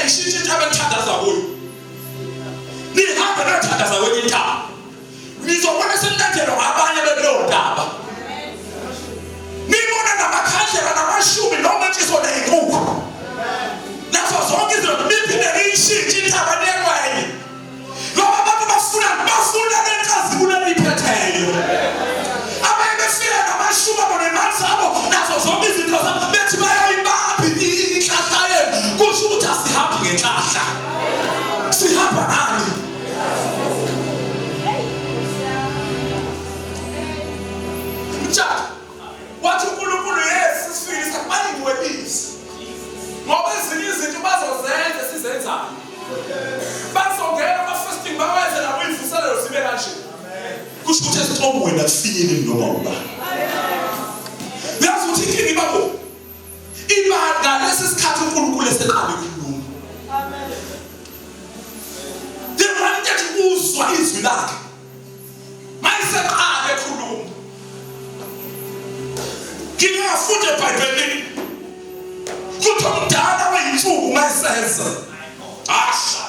Nishintshe intaba enithandaza kuyo. Nihambe niyothandaza kwenye intaba. Nizobona senilandelwa ngabanye bekuleyo ntaba. Nibona namakhandlela namashumi nometshiso nezinkukhu. Nazo zonke izinto niphinde niyishintshe intaba niye kwenye. Ngoba abantu bafuna lenkazimulo eniyiphetheyo. Abanye befika namashumi abo nemali zabo nazo zonke izinto zabo bethi bayayibaphi inhlahla yenu. Kusho ukuthi asihambi ngenhlahla. Sihamba ngani? Mtshana wathi uNkulunkulu yes sisifikile isikhathi baningcwelise. Ngoba ezinye izinto bazozenza sizenzayo. Bazongena ama-fasting bawenze nabo imvuselelo zibe kanje. Kusho ukuthi esicongweni akufinyeleli noma ubani. Uyazi ukuthi inkinga iba kuphi? Iba ngalesi sikhathi uNkulunkulu eseqale ukukhuluma. The wanted uzwa izwi lakhe. Mayiseqale ekhuluma. Ngike ngafunda eBhayibhelini kuthi omdala weyinsuku mayiseza asha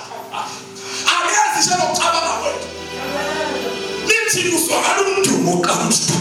akezi nje nokucabanga kwethu lithi kuzwakala umdumo oqala ukuthi.